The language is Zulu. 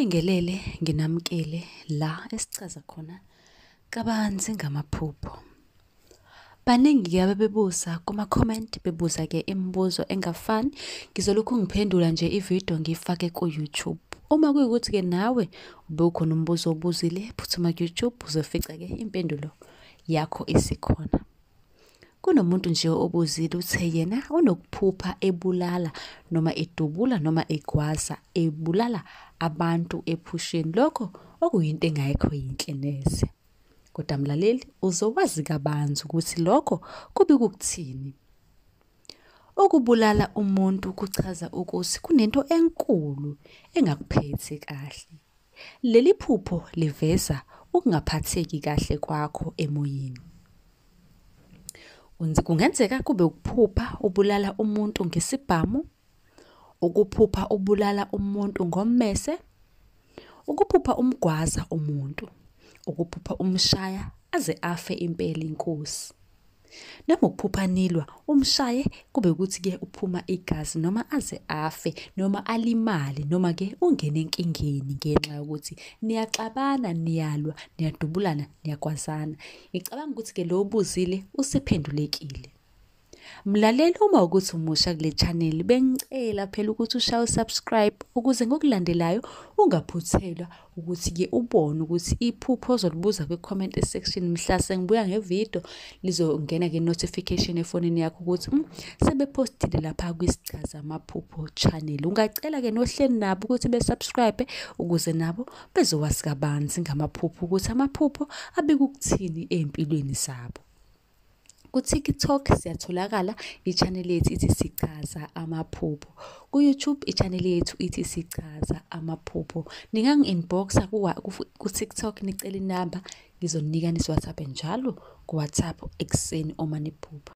Nginibingelele nginamukele la esichaza khona kabanzi ngamaphupho. Baningi-ke abebebuza kuma-comment, bebuza-ke imibuzo engafani. Ngizolokhu ngiphendula nje ividiyo ngiyifake ku-YouTube. Uma kuyukuthi-ke nawe bewukhona umbuzo owubuzile, phuthuma ku-YouTube uzofica-ke impendulo yakho isikhona. Kunomuntu nje obuzile uthe yena unokuphupha ebulala noma edubula noma egwaza ebulala abantu ephusheni. Lokho okuyinto engekho yinhle neze. Kodwa mlaleli uzokwazi kabanzi ukuthi lokho kubika ukuthini. Ukubulala umuntu kuchaza ukuthi kunento enkulu engakuphethe kahle. Leli phupho liveza ukungaphatheki kahle kwakho emoyeni. Kungenzeka kube ukuphupha ubulala umuntu ngesibhamu, ukuphupha ubulala umuntu ngommese, ukuphupha umgwaza umuntu, ukuphupha umshaya aze afe impela inkosi. Noma ukuphupha nilwa umshaye kube ukuthi-ke uphuma igazi noma aze afe noma alimale noma-ke ungene enkingeni ngenxa yokuthi niyaxabana, niyalwa, niyadubulana, niyagwazana. Ngicabanga ukuthi-ke lo obuzile usephendulekile. Mlaleli uma ukuthi umusha kule channel bengicela phela ukuthi ushaye usubscribe ukuze ngokulandelayo ungaphuthelwa ukuthi-ke ubone ukuthi iphupho ozolibuza kwi-comment section mhla sengibuya ngevidiyo lizongena-ke notification efonini yakho ukuthi sebephostile lapha kwisichaza amaphupho channel. Ungacela-ke nohleli nabo ukuthi besubscribe ukuze nabo bezowazi kabanzi ngamaphupho ukuthi amaphupho abika ukuthini ey'mpilweni zabo. Ku-TikTok siyatholakala, i-channel yethu ithi Sichaza Amaphupho. Ku-YouTube i-channel yethu ithi Sichaza Amaphupho. Ningangi-inbox-a ku-TikTok nicele inamba ngizoninika nisi-WhatsApp njalo ku-WhatsApp ekuseni uma niphupha.